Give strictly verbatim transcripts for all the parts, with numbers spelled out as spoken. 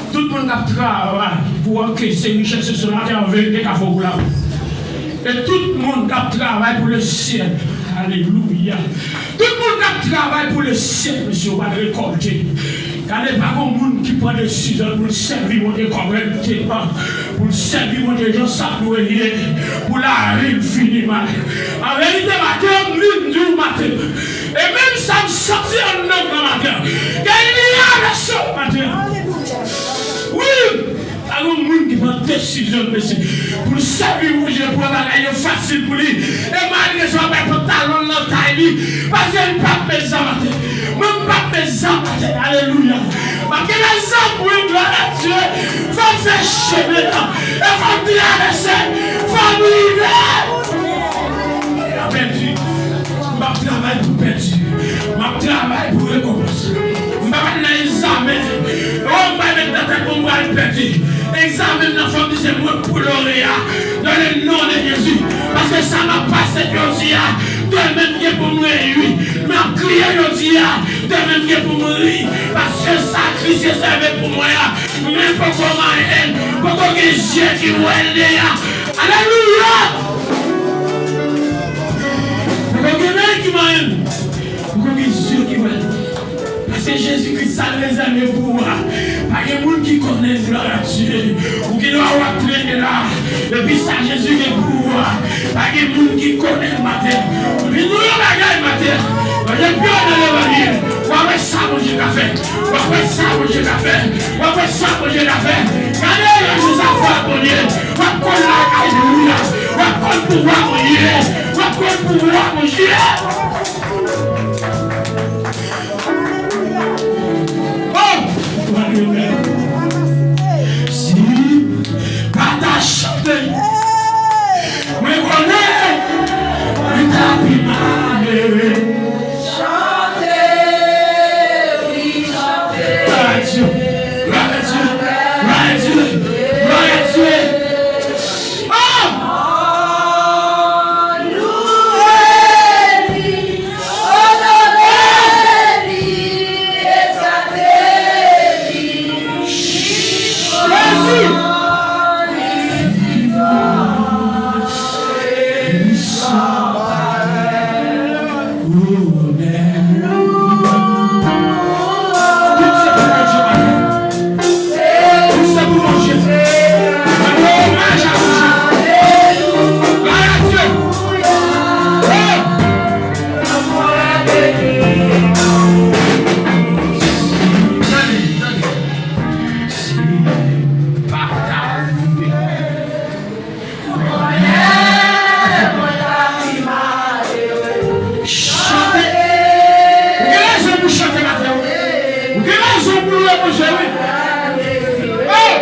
Tout moun k ap travay pou ankese richès yo sou latè, an verite, ka fè w pou lapè. E tout moun k ap travay pou lesyèl, alelouya. Tout moun k ap travay pou lesyèl, mesye, w pral rekòlte. Gade, pa gon moun ki pran desizyon pou l sèvi Bondye kòrèkteman, pou l sèvi Bondye jan sa dwe ye, pou lavi l fini mal. An verite, maten an, m vin di w maten, e menm sa m santi anndan m nan maten an, gen lyen avè sa maten an. Wi! Pa gen moun ki pran desizyon, mesye, pou l sèvi Bondye, pou bagay yo fasil pou li. E malgre sa, w ap wè pantalon l nan tay li, paske li p ap met zam atè. Mwen, m p ap met zam atè. Alelouya. M ap kenbe zam, wi, glwa a Dye. Fò m fè chemen an. E fò m travèse. Fò m rive. M pa pèdi. M p ap travay pou pèdi. M ap travay pou rekonpans. M p ap al nan egzamen. O, m pa met nan tèt mwen m pral pèdi. Egzamen m nan, fò m di se mwen k pou loreya. Dans le nom de Jésus. Paske sa m ap pase jodi a, demen m gen pou m reyi. M ap kriye jodi a, demen m gen pou m ri. Paske sa Kris rezève pou mwen an, men poko manyen l, poko gen je ki wè l deja. Alelouya! Poko gen men ki manyen l. Poko gen je ki wè l. Paske Jezi Kris sa l rezève pou ou a, pa gen moun ki konnen l, glwa a Dye. Ou gen dwa w ap trennen la, epi sa Jezi gen pou ou a, pa gen moun ki konnen l maten. Epi nou yon bagay maten, depi w nan levanjil, w ap wè sa Bondye ka fè. W ap wè sa Bondye ka fè. W ap wè sa Bondye ka fè. Gade yon jou sa fwa Bondye. W ap konn lakay ou la. W ap konn pouvwa Bondye. W ap konn pouvwa Bondye. Oh! Si m pa ta chante, mwen konnen mwen ta pi malere. Chante, wi, chante. Glwa a Dye, glwa a Dye, glwa a Dye, glwa a Dye. Oh! Louwe li, onore li, egzalte li. Jezi! Li san parèy. Tout se pou Bondye maten. Tout se pou Bondye. Mande omaj a Bondye. Glwa a Dye. Oh! Tande, tande. Si pa ta rive. Chante. Ou gen rezon pou chante maten, wi. Ou gen rezon pou louwe Bondye, wi. Oh!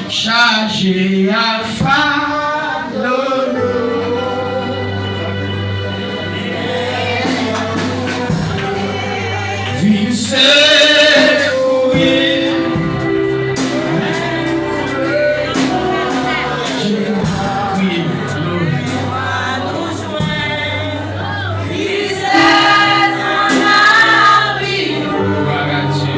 Chaje ak fado nou. Vin sekouri. Kriye. Glwa a Dye.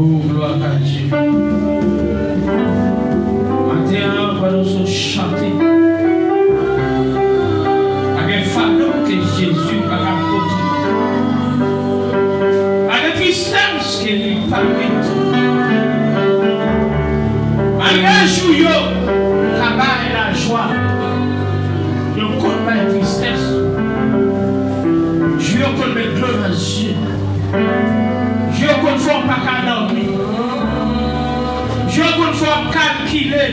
Oh, glwa a Dye. Maten an, pandan nou sot chante, pa gen fado ke Jezi pa ka pote. Pa gen tristès ke li pa mete. Malgre jou yo ka bay lajwa, yo konn bay tristès. Jou yo konn met dlo nan zye. Jou yo konn fè w pa ka dòmi. Jou yo konn fè w ap kalkile.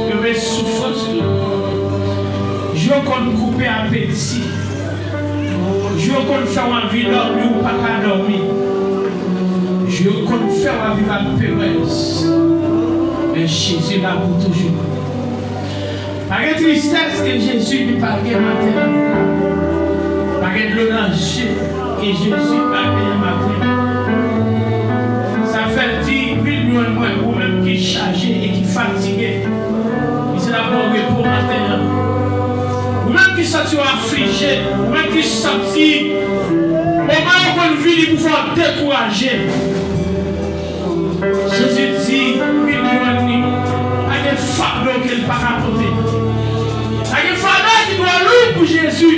Yo met soufrans sou ou. Jou yo konn koupe apeti. Jou yo konn fè w anvi dòmi, ou pa ka dòmi. Jou yo konn fè w ap viv ak perèz. Men Jezi la pou toujou. Pa gen tristès ke Jezi li pa gen maten an. Pa gen dlo nan je ke Jezi pa genyen maten an. Sa fè l di, vin jwenn mwen, ou menm ki chaje e ki fatige. Li se l ap ba w repo maten an. Ou menm ki santi w aflije, ou menm ki santi moman yo konn vini pou fè w dekouraje. Jezi di, vin jwenn li. Pa gen fado ke l pa ka pote. Pa gen fado ki twò lou pou Jezi.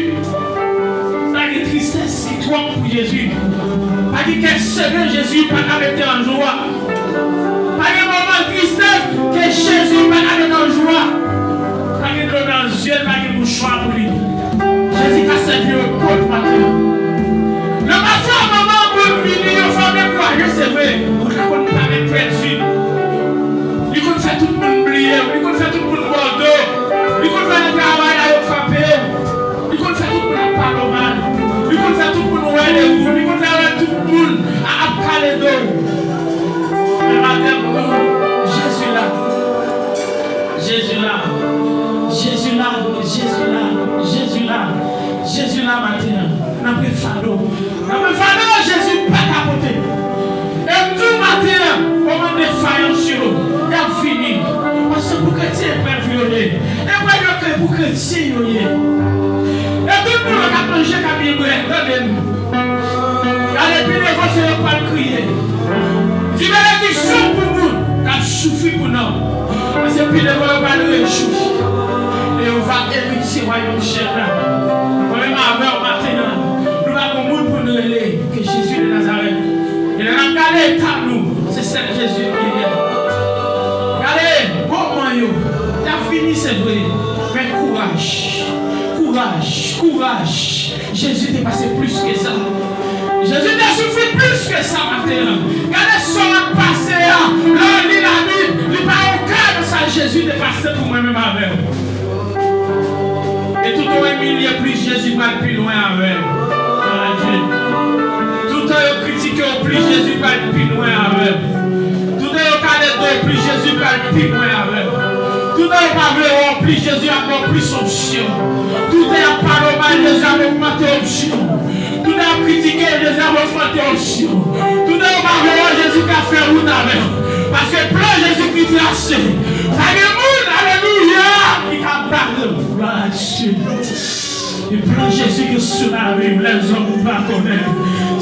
Pa gen tristès ki twòp pou Jezi. Pa gen kè Seve Jezi pa ka mete an jwa. Pa gen moman tristès ke Jezi pa ka mete an jwa. Pa gen dlo nan zye l, pa gen mouchwa pou li. Jezi ka sèvi yo kot maten. Nan pafwa moman moun vini, yo fè w dekouraje, se vre. Ou ka konn parèt pèdi. Li konn fè tout moun bliye w. Li konn fè tout moun ba w do. Li konn fè nan travay la yo frape w. Li konn fè tout moun ap pale w mal. Li konn fè tout moun wè de ou. Li konn fè wè tout moun a- ap pale de w. Men maten, Jezi la. Jezi la. Jezi la. Jezi la. Jezi la. Jezi la maten an. Nan pwen fado. Nan pwen fado, Jezi pa ka pote. E m di w maten an, moman defayans yo, y ap vini. Paske pou kretyen eprèv yo ye. Eprèv yo ke pou kretyen yo ye. E tout moun k ap manje, k ap bwè, tande m. Gade, pi devan se yo pral kriye. Di benediksyon pou moun k ap soufri pou non m. Paske pi devan yo pral rejwi. E yo va eritye wayòm syèl la. Mwen menm avè w maten an, nou pa gon moun pou n rele ke Jezi de Nazarèt. E lè n ap gade eta nou, se sèl Jezi nou genyen. Gade, moman yo, y ap vini, se vre. Men kouraj, kouraj, kouraj. Jezi te pase plis ke sa. Jezi te soufri plis ke sa maten an. Gade sa w ap pase a. Lè w li Labib, li pa yon ka nan sa Jezi te pase pou mwen menm avè w. E toutan w imilye, plis Jezi pral pi lwen avè w. Glwa a Dye. Toutan yo kritike w, plis Jezi pral pi lwen avè w. Toutan yo kale do w, plis Jezi pral pi lwen avè w. Toutan yo pa vle wè w, plis Jezi ap ba w plis onksyon. Toutan y ap pale w mal, Jezi ap ogmante onksyon. Toutan y ap kritike w, Jezi ap ogmante onksyon. Toutan yo pa vle wè w, Jezi ka fè wout avè w. Paske plan Jezikri trase, pa gen moun, alelouya, ki ka bare l. Glwa a Dye. E plan Jezi ki sou lavi w, lèzòm pa konnen.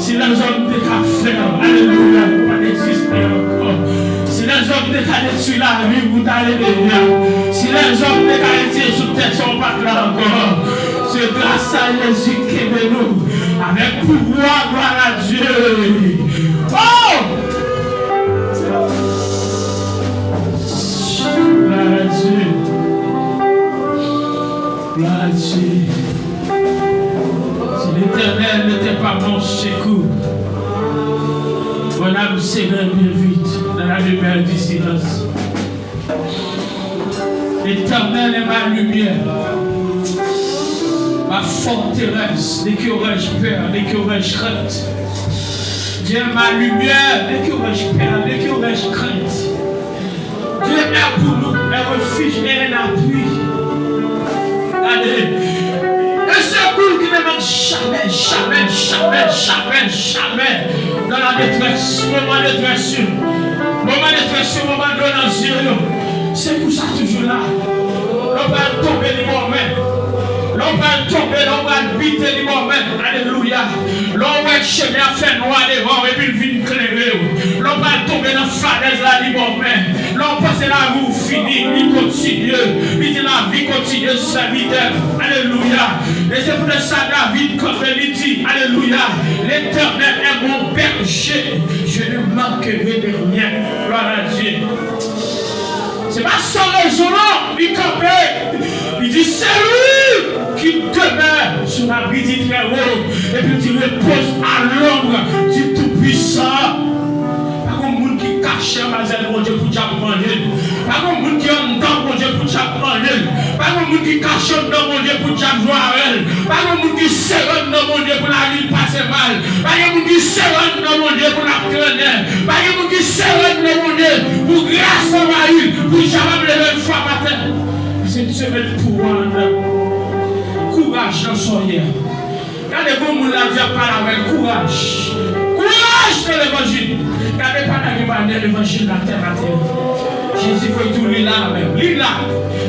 Si lèzòm te ka fè, alelouya, ou pa t egziste ankò. Si lèzòm te ka detwi lavi w, ou t ale deyò. Si lèzòm te ka retire sou tèt sa, ou pa t la ankò. Se gras a Jezi ki kenbe nou avèk pouvwa, glwa a Dye. Oh! Glwa a Dye. Glwa a Dye. Si l'Éternel n'était pas mon secours, mon âme serait bien vite dans la demeure du silence. L'Éternel est ma lumière, ma forteresse, de qui aurais-je peur, de qui aurais-je crainte? Dieu est ma lumière, de qui aurais-je peur, de qui aurais-je crainte? Dieu est pour nous un refuge et un appui. Gade, un secours qui ne manque jamais, jamais, jamais, jamais, jamais dans la détresse, moman detrès yo, moman detrès yo, moman dlo nan zye yo. Sekou sa toujou la. Lè w pral tonbe, li ba w men. Lè w pral tonbe, lè w pral bite, li ba w men. Alelouya. Lè w wè chemen an fè nwa devan w epi l vin klere w. Lè w pral tonbe nan falèz la, li ba w men. Lè w panse lavi w fini, li kontinye. Li di, lavi kontinye, sèvitè. Alelouya. E se poutèt sa David kanpe, li di, alelouya, l'Éternel est mon berger, je ne manquerai de rien. Gloire à Dieu. Se pa san rezon non, li kanpe. Li di, celui qui demeure sous l'abri du Très-Haut, epi li di, repose à l'ombre du Tout-Puissant. Pa gon moun ki kache anba zèl Bondye pou dyab manje l. Pa gon moun ki anndan Bondye pou dyab manje l. Pa gon moun ki kache anndan Bondye pou dyab jwe avè l. Pa gen moun ki sere anndan Bondye pou lavi l pase mal. Pa gen moun ki sere anndan Bondye pou l ap trennen. Pa gen moun ki sere anndan Bondye pou gras anvayi l, pou l kapab leve l frap atè. Se Dye met pouwwa anndan. Kouraj nan sa w ye a. Gade pou moun la di ap pale avè l, kouraj. Kouraj nan levanjil. Gade pa ta gen pa nan levanjil la tèmatè. Jezi voye di w li la menm. Li la.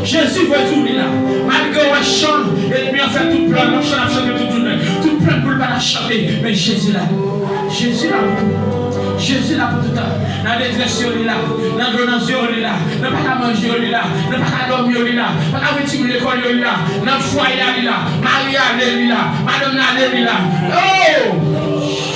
Jezi voye di w li la. Malgre w wè chan, ènmi an fè tout plan, nan chan ap chante tout jounen. Tout plan pou l pa ta chante, men Jezi la. Jezi la pou tout. Jezi la pou tout tan. Nan detrès yo li la. Nan dlo nan zye yo li la. Nan pa ka manje yo li la. Nan pa ka dòmi yo li la. Pa ka voye timoun lekòl yo li la. Nan fwaye a li la. Mari ale li la. Madanm nan ale li la. Oh!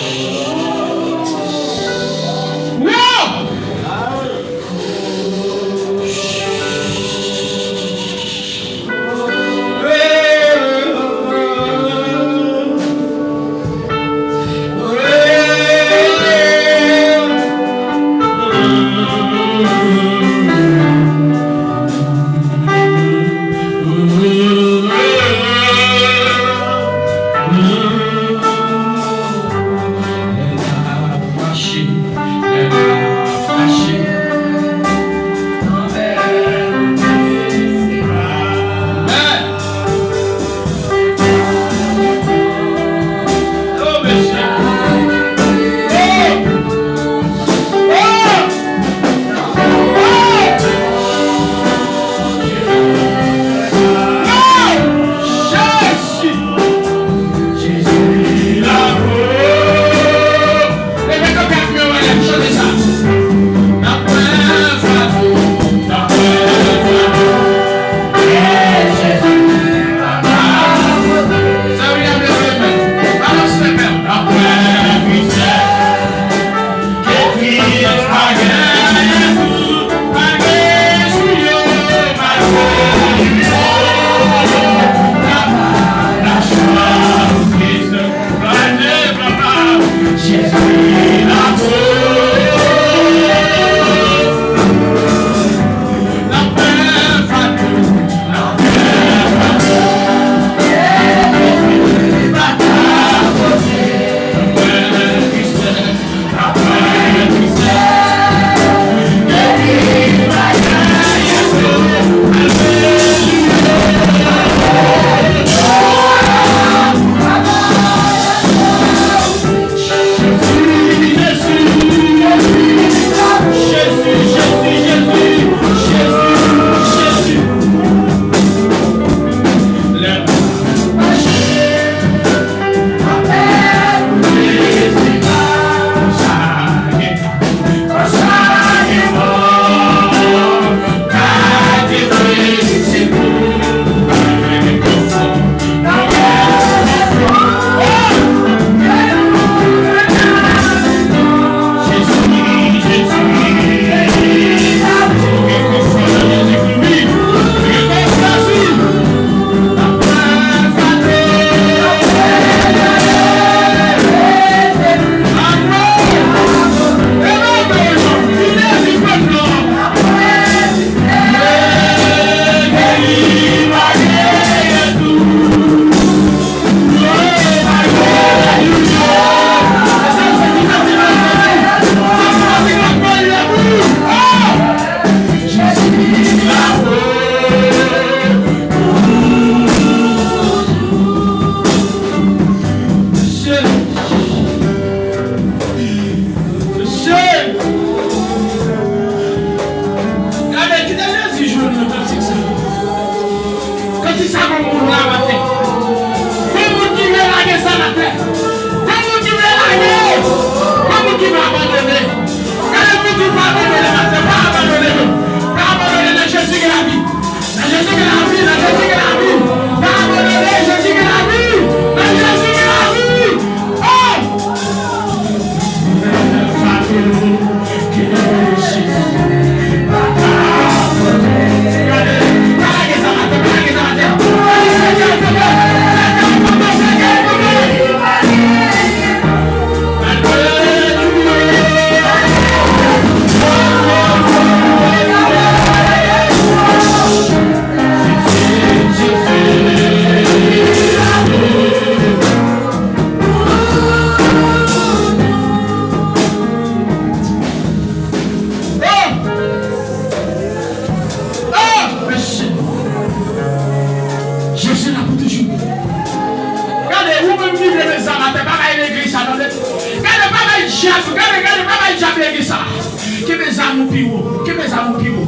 Zanmi w pi wo. Kenbe zanmi w pi wo.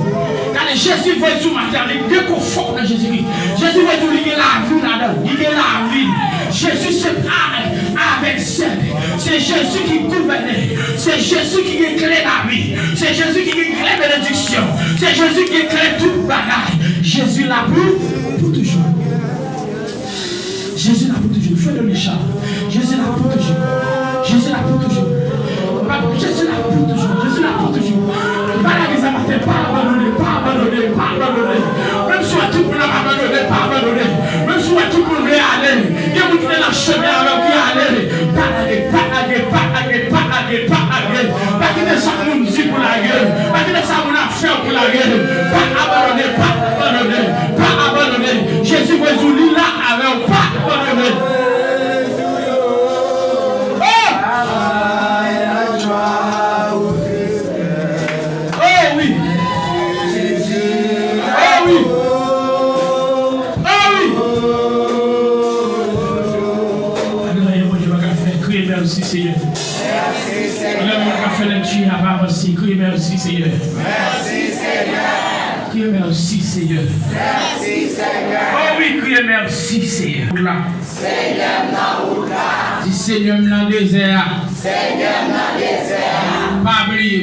Gade, Jezi voye di w maten an, li gen konfò nan Jezikri. Jezi voye di w li gen lavi ladan l. Li gen lavi. Jezi se pale avèk sèl. Se Jezi ki gouvène. Se Jezi ki gen kle lavi. Se Jezi ki gen kle benediksyon. Se Jezi ki gen kle tout bagay. Jezi la pou, pou toujou. Jezi la pou toujou. Fè de li chan. Jezi la pou toujou. Jezi la pou toujou. Jezi la pou toujou. Jezi la pou toujou. Pa lage sa maten. Pa abandone. Pa abandone. Pa abandone. Menm si w wè tout moun ap abandone, pa abandone. Menm si w wè tout moun vle ale, gen moun ki te nan chemen avè w ki ale. Pa lage, pa lage, pa lage, pa lage, pa lage. Pa kite sa moun di pou lage. Pa kite sa moun ap fè w pou lage. Pa abandone, pa abandone, pa abandone. Jezi voye di w li la avè w, pa abandone. Oh! Oh wi! Oh wi! Oh wi! Pa gen anyen Bondye pa ka fè. Kriye mèsi, Seyè. Lè moun ka fè lèkti a pa avanse, kriye mèsi, Seyè. Kriye mèsi, Seyè. Oh wi, kriye mèsi, Seyè. Wout la. Di, Senyè m nan dezè a. Pa bliye.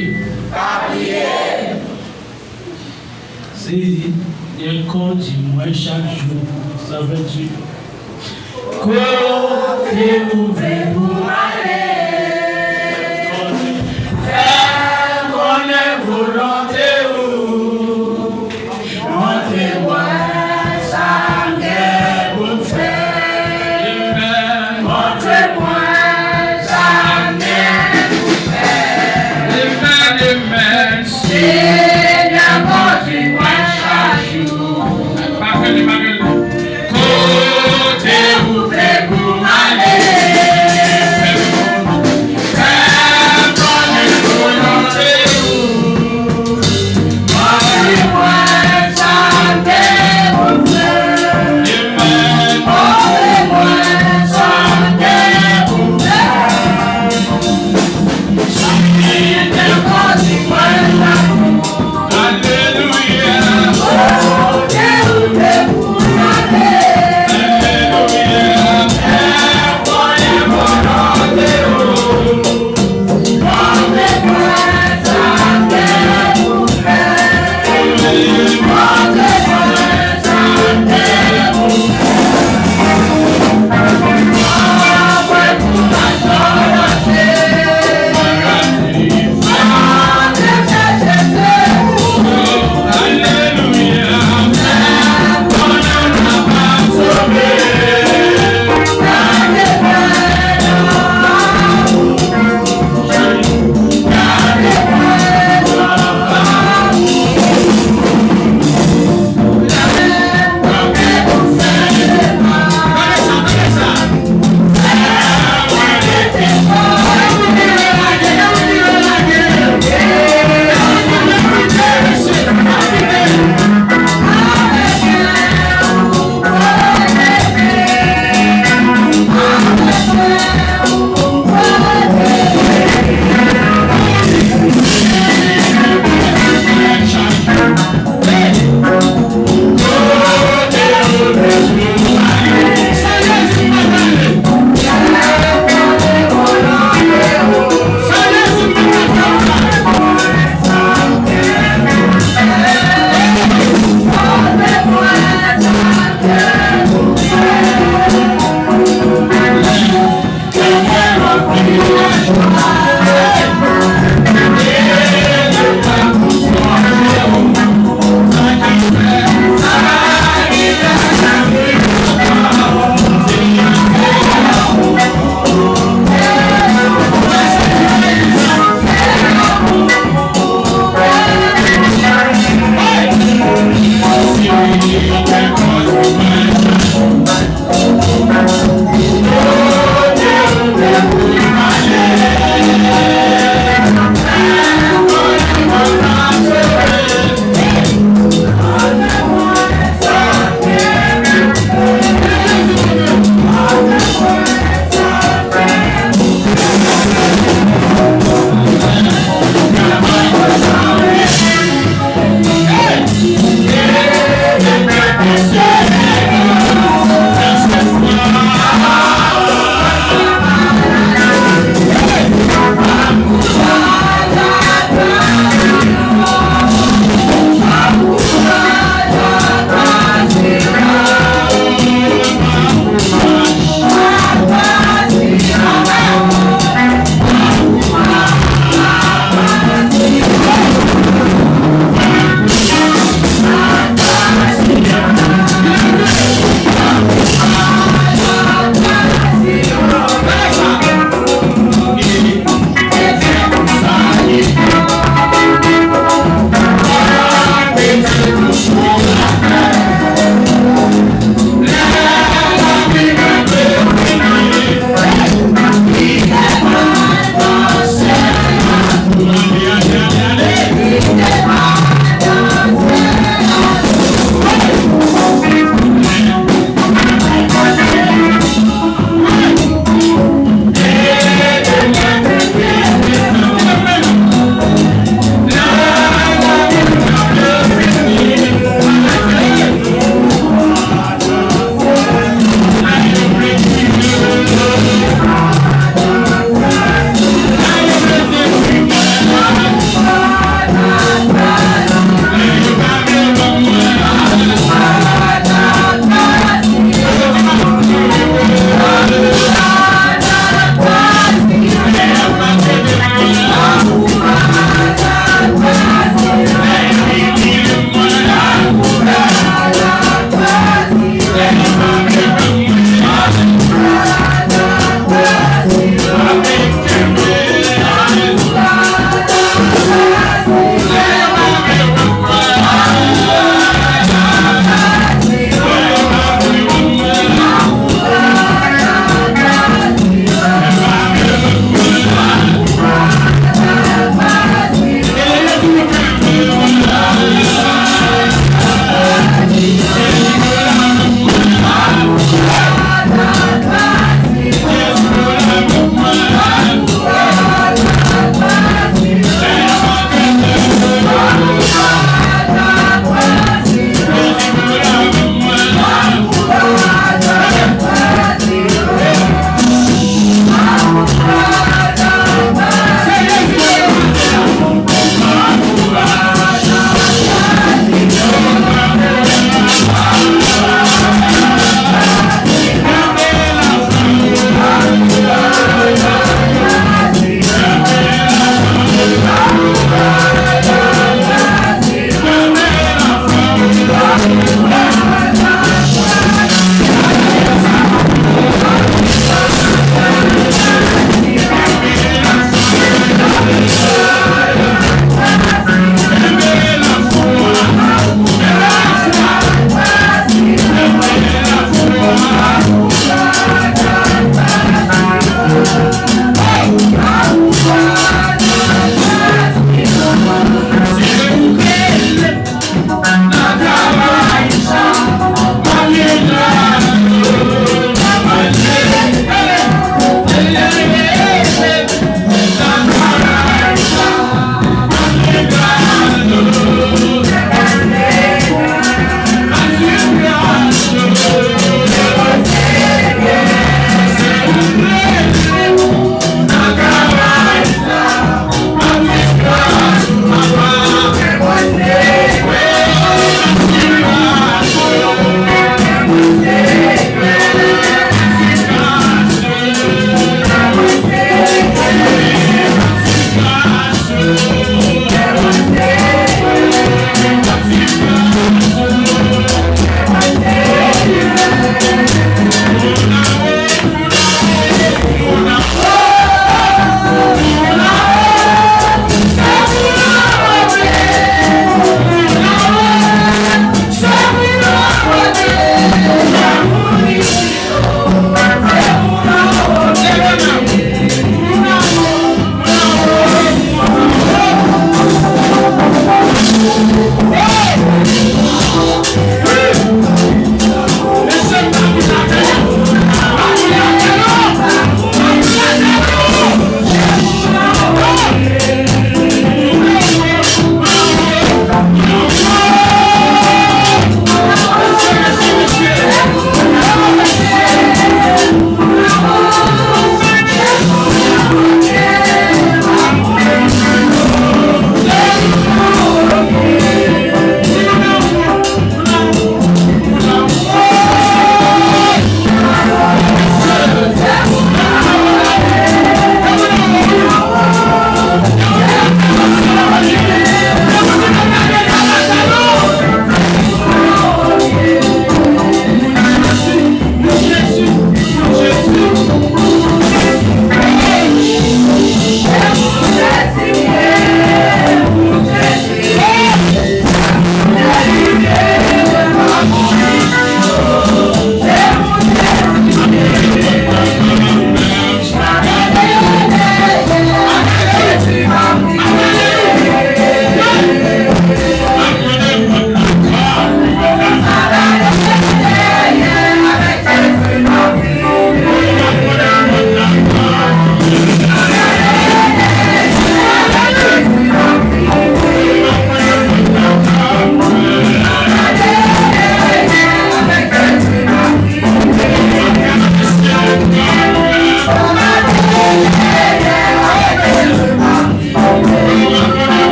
Seyè, kondi mwen chak jou. San venntuit. Kote ou vle pou m ale. Fè m konnen volonte ou. Montre mwen sa m gen pou m fè. Montre mwen sa m gen pou m fè. Amen, amen. Senyè, kondi mwen chak jou. Pa fè li, pa fè li. Kote ou vle pou m ale. Fè m konnen volonte ou. Montre mwen sa m gen pou m fè. Montre mwen sa m gen pou m fè. Si te kondi mwen la.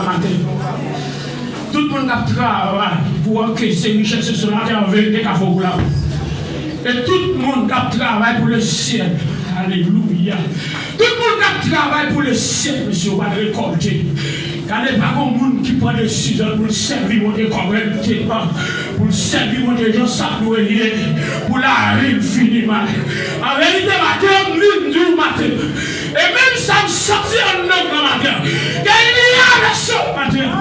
maten. Tout moun k ap travay pou ankese richès yo sou latè, an verite, ka fè w pou lapè. E tout moun k ap travay pou lesyèl, alelouya. Tout moun k ap travay pou lesyèl, mesye, w pral rekòlte. Gade, pa gon moun ki pran desizyon pou l sèvi Bondye kòrèkteman, pou l sèvi Bondye jan sa dwe ye, pou lavi l vini mal. An verite, maten, m vin di w maten, e menm sa m santi anndan m nan maten, gen liyasyon maten.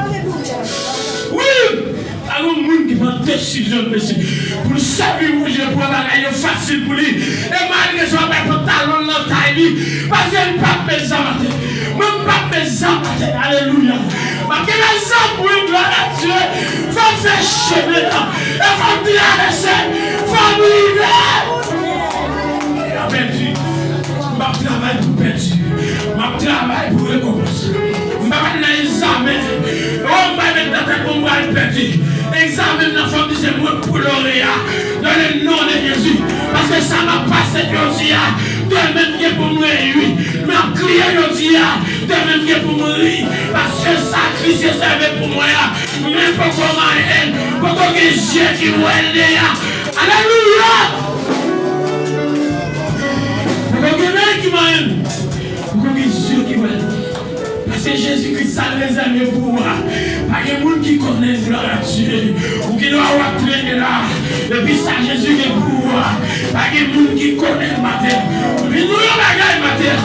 Wi! Pa gen moun ki pran desizyon, mesye, pou l sèvi Bondye, pou bagay yo fasil pou li. E malgre sa, w ap wè pantalon l nan tay li, paske li p ap met zam atè. Mwen, m p ap met zam atè. Alelouya. M ap kenbe zam, wi, glwa a Dye. Fò m fè chemen an. E fò m travèse. Fò m rive. M ap pèdi. M ap travay pou pèdi. M ap travay pou rekonpans. M pa pral nan egzamen. O, m pa met nan tèt mwen m pral pèdi. Egzamen m nan, fò m di se mwen k pou loreya. Dans le nom de Jésus. Paske sa m ap pase jodi a, demen m gen pou m reyui. M ap kriye jodi a, demen m gen pou m ri. Paske sa Kris rezève pou mwen an, men poko manyen l, poko gen je ki wè l deja. Alelouya! Poko gen men ki manyen l. Poko gen je ki wè l. Paske Jezi Kris sa l rezève pou ou a, pa gen moun ki konnen l, glwa a Dye. Ou gen dwa w ap trennen la, epi sa Jezi gen pou ou a, pa gen moun ki konnen l maten. Li di w yon bagay maten,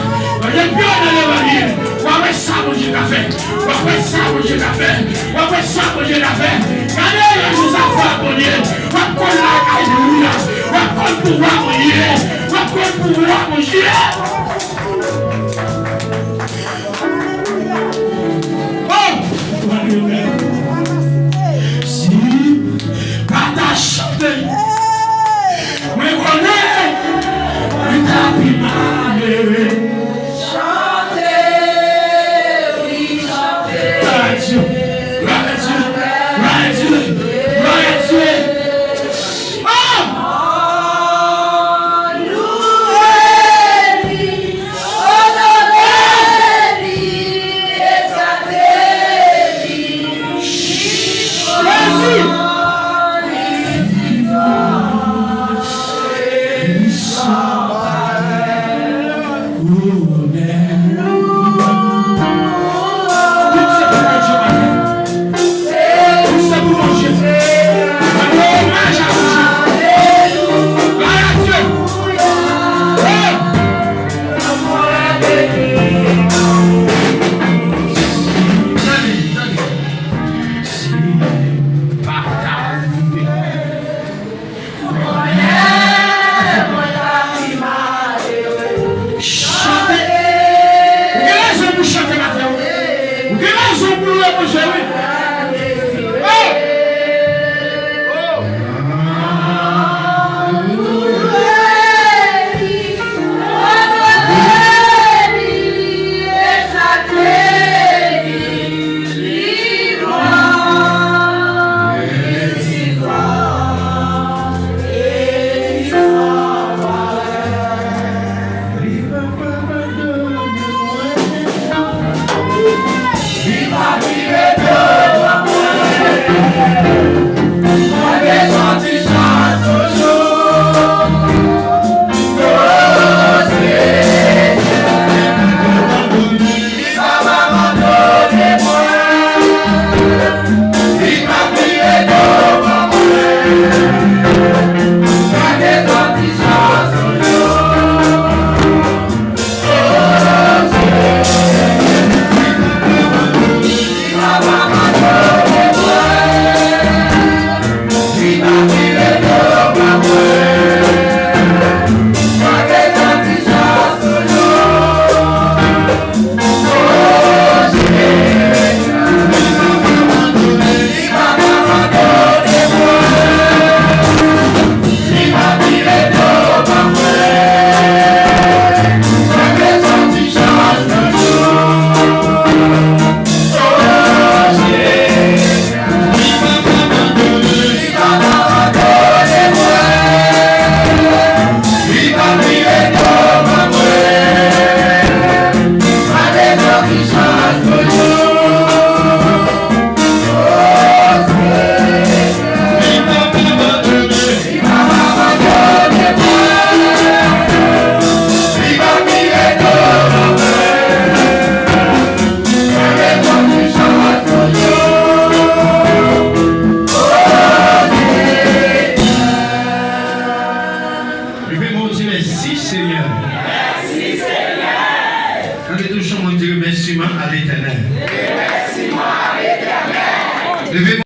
depi w nan levanjil, w ap wè sa Bondye ka fè. W ap wè sa Bondye ka fè. W ap wè sa Bondye ka fè. Gade yon jou sa fwa Bondye. W ap konn lakay Bondye. W ap konn pouvwa Bondye. W ap konn pouvwa Bondye. Oh! Si m pa ta chante, mwen konnen mwen ta pi malere. Chante, wi, chante. Glwa a Dye, glwa a Dye, glwa a Dye, glwa a Dye. Oh! Louwe li, onore li, egzalte li. Jezi! Li san parèy. Tout se pou Bondye maten. Tout se pou Bondye. Mande omaj a Bondye. Glwa a Dye. Oh! Tande, tande. Si pa ta rive. Chante. Ou gen rezon pou chante maten, wi. Ou gen rezon pou louwe Bondye, wi. Oh! Oh! Tande tou chan mwen di remèsiman a Letènèl. Leve